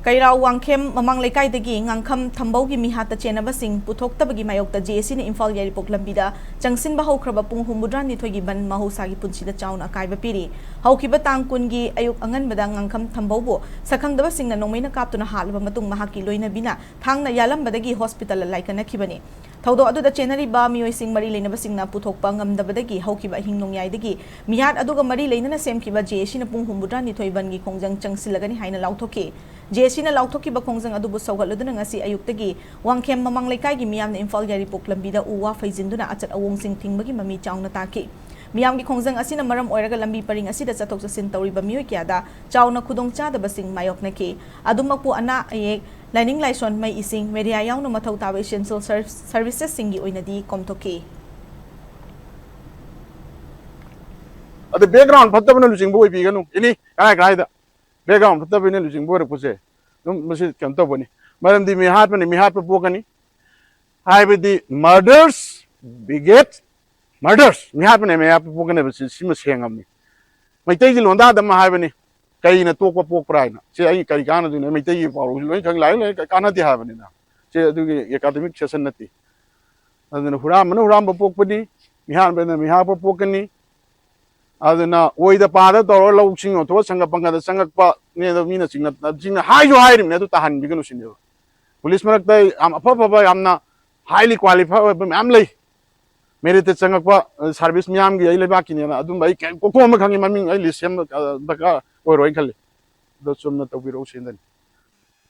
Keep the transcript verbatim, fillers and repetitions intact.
ꯀꯩꯔꯥꯎ ꯋꯥꯡꯈꯦꯝ ꯃꯃꯥꯡ ꯂꯩꯀꯥꯏꯗꯒꯤ ꯉꯥꯡꯈꯝ ꯊꯝꯕꯧꯒꯤ ꯃꯤꯍꯥꯠꯇ ꯆꯦꯟꯅꯕꯁꯤꯡ ꯄꯨꯊꯣꯛꯇꯕꯒꯤ ꯃꯥꯌꯣꯛꯇ ꯖꯦ ꯑꯦ ꯁꯤꯅ ꯏꯝꯐꯥꯜ ꯌꯥꯏꯔꯤꯄꯣꯛ ꯂꯝꯕꯤꯗ ꯆꯪꯁꯤꯟꯕ ꯍꯧꯈ꯭ꯔꯕ ꯄꯨꯡ ꯍꯨꯝꯐꯨꯇꯔꯥꯅꯤꯊꯣꯏꯒꯤ ꯕꯟ ꯃꯍꯧꯁꯥꯒꯤ ꯄꯨꯟꯁꯤꯗ ꯆꯥꯎꯅ ꯑꯀꯥꯏꯕ ꯄꯤꯔꯤ꯫ ꯍꯧꯈꯤꯕ ꯇꯥꯡ ꯀꯨꯟꯒꯤ ꯑꯌꯨꯛ ꯑꯉꯟꯕꯗ ꯉꯥꯡꯈꯝ ꯊꯝꯕꯧꯕꯨ ꯁꯛꯈꯪꯗꯕꯁꯤꯡꯅ ꯅꯣꯡꯃꯩꯅ ꯀꯥꯞꯇꯨꯅ ꯍꯥꯠꯂꯕ ꯃꯇꯨꯡ ꯃꯍꯥꯛꯀꯤ ꯂꯣꯏꯅꯕꯤꯅ ꯊꯥꯡꯅ ꯌꯥꯜꯂꯝꯕꯗꯒꯤ ꯍꯣꯁꯄꯤꯇꯥꯜꯗ ꯂꯥꯏꯀꯠꯅꯈꯤꯕꯅꯤ꯫ ꯊꯧꯗꯣꯛ ꯑꯗꯨꯗ ꯆꯦꯟꯅꯔꯤꯕ ꯃꯤꯑꯣꯏꯁꯤꯡ ꯃꯔꯤ ꯂꯩꯅꯕꯁꯤꯡꯅ ꯄꯨꯊꯣꯛꯄ ꯉꯝꯗꯕꯗꯒꯤ ꯍꯧꯈꯤꯕ ꯑꯍꯤꯡ ꯅꯣꯡꯌꯥꯏꯗꯒꯤ ꯃꯤꯍꯥꯠ ꯑꯗꯨꯒ ꯃꯔꯤ ꯂꯩꯅꯅ ꯁꯦꯝꯈꯤꯕ ꯖꯦ ꯑꯦ ꯁꯤꯅ ꯄꯨꯡ ꯍꯨꯝꯐꯨꯇꯔꯥꯅꯤꯊꯣꯏ ꯕꯟꯒꯤ ꯈꯣꯡꯖꯪ ꯆꯪꯁꯤꯜꯂꯒꯅꯤ ꯍꯥꯏꯅ ꯂꯥꯎꯊꯣꯛꯈꯤ꯫ ꯖꯦ ꯑꯦ ꯁꯤꯅ ꯂꯥꯎꯊꯣꯛꯈꯤꯕ ꯈꯣꯡꯖꯪ ꯑꯗꯨꯕꯨ ꯁꯧꯒꯠꯂꯗꯨꯅ ꯉꯁꯤ ꯑꯌꯨꯛꯇꯒꯤ ꯋꯥꯡꯈꯦꯝ ꯃꯃꯥꯡ ꯂꯩꯀꯥꯏꯒꯤ ꯃꯤꯌꯥꯝꯅ ꯏꯝꯐꯥꯜ ꯌꯥꯏꯔꯤꯄꯣꯛ ꯂꯝꯕꯤꯗ ꯎ ꯋꯥ ꯐꯩꯖꯤꯟꯗꯨꯅ ꯑꯆꯠ ꯑꯋꯣꯡꯁꯤꯡ ꯊꯤꯡꯕꯒꯤ ꯃꯃꯤ ꯆꯥꯎꯅ ꯇꯥꯈꯤ꯫ ꯃꯤꯌꯥꯝꯒꯤ ꯈꯣꯡꯖꯪ ꯑꯁꯤꯅ ꯃꯔꯝ ꯑꯣꯏꯔꯒ ꯂꯝꯕꯤ ꯄꯔꯤꯡ ꯑꯁꯤꯗ ꯆꯠꯊꯣꯛ ꯆꯠꯁꯤꯟ ꯇꯧꯔꯤꯕ ꯃꯤꯑꯣꯏ ꯀꯌꯥꯗ ꯆꯥꯎꯅ ꯈꯨꯗꯣꯡꯆꯥꯗꯕꯁꯤꯡ ꯃꯥꯌꯣꯛꯅꯈꯤ꯫ ꯑꯗꯨꯃꯛꯄꯨ ꯑꯅꯥ ꯑꯌꯦꯛ, ꯂꯥꯏꯅꯤꯡ ꯂꯥꯏꯁꯣꯟ, ꯃꯩ ꯏꯁꯤꯡ, ꯃꯦꯗꯤꯌꯥ ꯌꯥꯎꯅ ꯃꯊꯧ ꯇꯥꯕ essential servicesꯁꯤꯡꯒꯤ ꯑꯣꯏꯅꯗꯤ ꯀꯣꯝꯊꯣꯛꯈꯤ꯫ ꯑꯗ background ꯐꯠꯇꯕꯅ ꯂꯨꯆꯤꯡꯕ ꯑꯣꯏꯕꯤꯒꯅꯨ꯫ ꯑꯦꯅꯤ ꯀꯔꯥꯏ ꯀꯔꯥꯏꯗ background ꯐꯠꯇꯕꯅ ꯂꯨꯆꯤꯡꯕ ꯑꯣꯏꯔꯛꯄꯁꯦ ꯑꯗꯨꯝ ꯃꯁꯤ ꯀꯩꯅꯣ ꯇꯧꯕꯅꯤ꯫ ꯃꯔꯝꯗꯤ ꯃꯤꯍꯥꯠꯄꯅꯤ, ꯃꯤꯍꯥꯠꯄ ꯄꯣꯛꯀꯅꯤ꯫ ꯍꯥꯏꯕꯗꯤ murders beget murders, ꯃꯤꯍꯥꯠꯄꯅ ꯃꯤꯍꯥꯠꯄ ꯄꯣꯛꯀꯅꯦꯕ꯫ ꯁꯤ ꯁꯤꯃ ꯁꯦꯡꯉꯕꯅꯤ꯫ ꯃꯩꯇꯩꯒꯤ ꯂꯣꯟꯗꯥꯗ ꯑꯃ ꯍꯥꯏꯕꯅꯤ, "ꯀꯩꯅ ꯇꯣꯛꯄ ꯄꯣꯛꯄ꯭ꯔꯥ?" ꯍꯥꯏꯅ꯫ ꯁꯤ ꯑꯩ ꯀꯔꯤ ꯀꯥꯟꯅꯗꯣꯏꯅꯣ? ꯃꯩꯇꯩꯒꯤ ꯄꯥꯎꯔꯧꯁꯤ ꯂꯣꯏ ꯈꯪ, ꯂꯥꯏꯔꯤꯛ ꯂꯣꯏ ꯀꯥꯟꯅꯗꯦ ꯍꯥꯏꯕꯅꯤꯅ꯫ ꯁꯤ ꯑꯗꯨꯒꯤ academic session ꯅꯠꯇꯦ꯫ ꯑꯗꯨꯅ ꯍꯨꯔꯥꯟꯕꯅ ꯍꯨꯔꯥꯟꯕ ꯄꯣꯛꯄꯅꯤ, ꯃꯤꯍꯥꯠꯄꯅ ꯃꯤꯍꯥꯠꯄ ꯄꯣꯛꯀꯅꯤ꯫ ꯑꯗꯨꯅ ꯑꯣꯏꯗ ꯄꯥꯗ ꯇꯧꯔꯒ ꯂꯧꯁꯤꯡ ꯌꯣꯟꯊꯣꯛꯑ ꯁꯪꯒ ꯄꯪꯒꯗ ꯆꯪꯉꯛꯄ ꯅꯦ꯫ ꯑꯗꯣ ꯃꯤꯅ ꯆꯤꯡꯅ ꯆꯤꯡꯅ ꯍꯥꯏꯁꯨ ꯍꯥꯏꯔꯤꯕꯅꯦ, ꯑꯗꯨ ꯇꯥꯍꯟꯕꯤꯒꯅꯨ ꯁꯤꯅꯦꯕ꯫ ꯄꯨꯂꯤꯁ ꯃꯔꯛꯇ ꯌꯥꯝ ꯑꯐ ꯑꯐꯕ, ꯌꯥꯝꯅ highly qualified ꯑꯣꯏꯕ ꯃꯌꯥꯝ ꯂꯩ꯫ Merit ꯇ ꯆꯪꯉꯛꯄ, ꯑ, service ꯃꯤꯌꯥꯝꯒꯤ ꯑꯩ ꯂꯩꯕꯥꯛꯀꯤꯅꯦꯅ ꯑꯗꯨꯝꯕ ꯑꯩ ꯀꯩꯝ ꯀꯣꯛ ꯑꯃ ꯈꯪꯉꯤ, ꯃꯃꯤꯡ ꯑꯩ list ꯁꯦꯝꯕ, ꯑ, ꯗꯔꯀꯥꯔ ꯑꯣꯏꯔꯣꯏꯅ ꯈꯜꯂꯤ꯫ ꯑꯗꯣ ꯆꯨꯝꯅ ꯇꯧꯕꯤꯔꯛꯎ ꯁꯤꯗꯅꯤ꯫